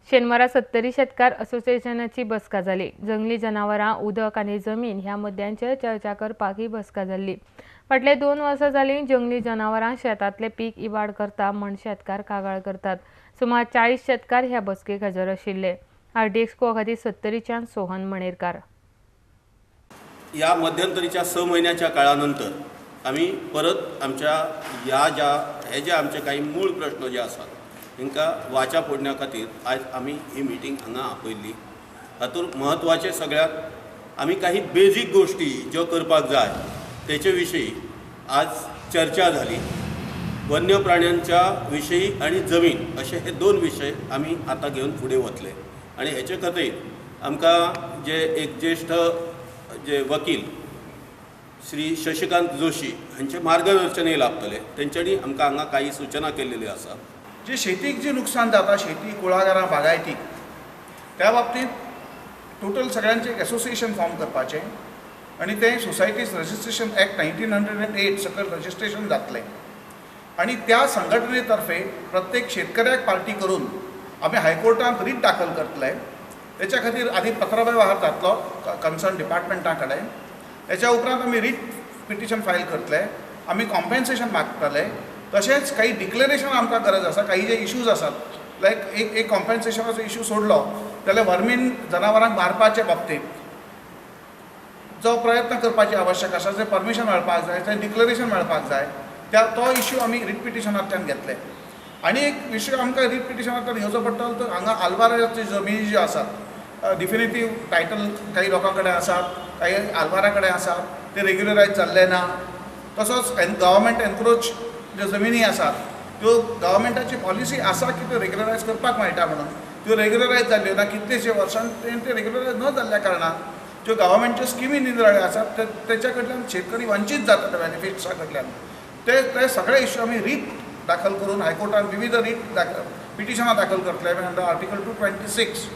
शेनवारा सत्तरी शेतकार असोसिएशनाची बसका जाली. जंगली जनावरां, उदक आनी जमीन ह्या मुद्द्यांचेर चर्चा करपाक ही बसका जाल्ली. फाटले 2 वर्सां जालीं जंगली जनावरां शेतांतले पीक इबाड करता म्हण शेतकार कागाळ करतात. सुमार 40 शेतकार ह्या बसकेक हजर आशिल्ले. आरडीएक्स गोवा खातीर सत्तरीच्यान सोहन मणेरकार. या मध्यंतरीच्या 6 महिन्याच्या काळानंतर आमी परत आमच्या ह्या ज्या हे जे आमचे काही मूळ प्रश्न जे आसात तांकां वाचा फोडण्या खातीर आज आमी ही मिटींग हांगा आपयल्ली. हातूंत म्हत्वाचें सगळ्याक आमी काही बेजीक गोश्टी ज्यो करपाक जाय तेचे विशीं आज चर्चा जाली. वन्य प्राण्यांच्या विशयी आनी जमीन अशे हे 2 विशय आमी आतां घेवन फुडें वतले आनी हेचे खातीर आमकां जे एक ज्येश्ठ जे वकील श्री शशिकांत जोशी हांचे मार्गदर्शनय लाभतले. तेंच्यांनी आमकां हांगा काही सूचना केल्लेल्यो आसा. जे शेतीक जे नुकसान जाता, शेती, कुळागरां, बागायती, त्या बाबतींत टोटल सगळ्यांचे एक एसोसिएशन फॉर्म करपाचें आनी तें सोसायटीज रजिस्ट्रेशन एक्ट 1908 सकयल रजिस्ट्रेशन जातलें आनी त्या संघटने तर्फे प्रत्येक शेतकऱ्याक पार्टी करून आमी हायकोर्टांत रीट दाखल करतले. तेच्या खातीर आदी पत्रव्यवहार जातलो कन्सर्न डिपार्टमेंटा कडेन. तेच्या उपरांत आमी रीट पिटिशन फायल करतले, आमी कॉम्पेन्सेशन मागतले. तशेंच काही डिक्लेरेशन आमकां गरज आसा. काही जे इश्यूज आसात लायक एक एक कॉम्पेन्सेशनाचो इश्यू सोडलो जाल्यार वर्मीन जनावरांक मारपाचे बाबतींत जो प्रयत्न करपाची आवश्यक आसा, जें परमिशन मेळपाक जाय, तें डिक्लेरेशन मेळपाक जाय, त्या तो इश्यू आमी रीट पिटिशनांतल्यान घेतले. आनी एक विशय आमकां रीट पिटिशनांतल्यान घेवचो पडटलो तो हांगा आल्वाराच्यो जमिनी ज्यो आसात, डिफिनेटीव टायटल काही लोकां कडेन आसात, काही आल्वारा कडेन आसात, ते रेग्युलरायज जाल्ले ना. तसोच गव्हर्मेंट एनक्रोच ज्यो जमिनी आसात त्यो गव्हर्मेंटाची पॉलिसी आसा की त्यो रेग्युलरायज करपाक मेळटा म्हणून, त्यो रेग्युलरायज जाल्ल्यो ना. कितलेशे वर्सां ते रेग्युलरायज न जाल्ल्या कारणान ज्यो गव्हर्मेंटच्यो स्किमी निरनिराळ्यो आसात तेच्या कडल्यान शेतकरी वंचीत जाता त्या बेनिफिट्सा कडल्यान. ते ते सगळे इश्यू आमी रीट दाखल करून हायकोर्टान विविध रीट दाखल पिटिशनां दाखल करतले अंडर आर्टिकल 226.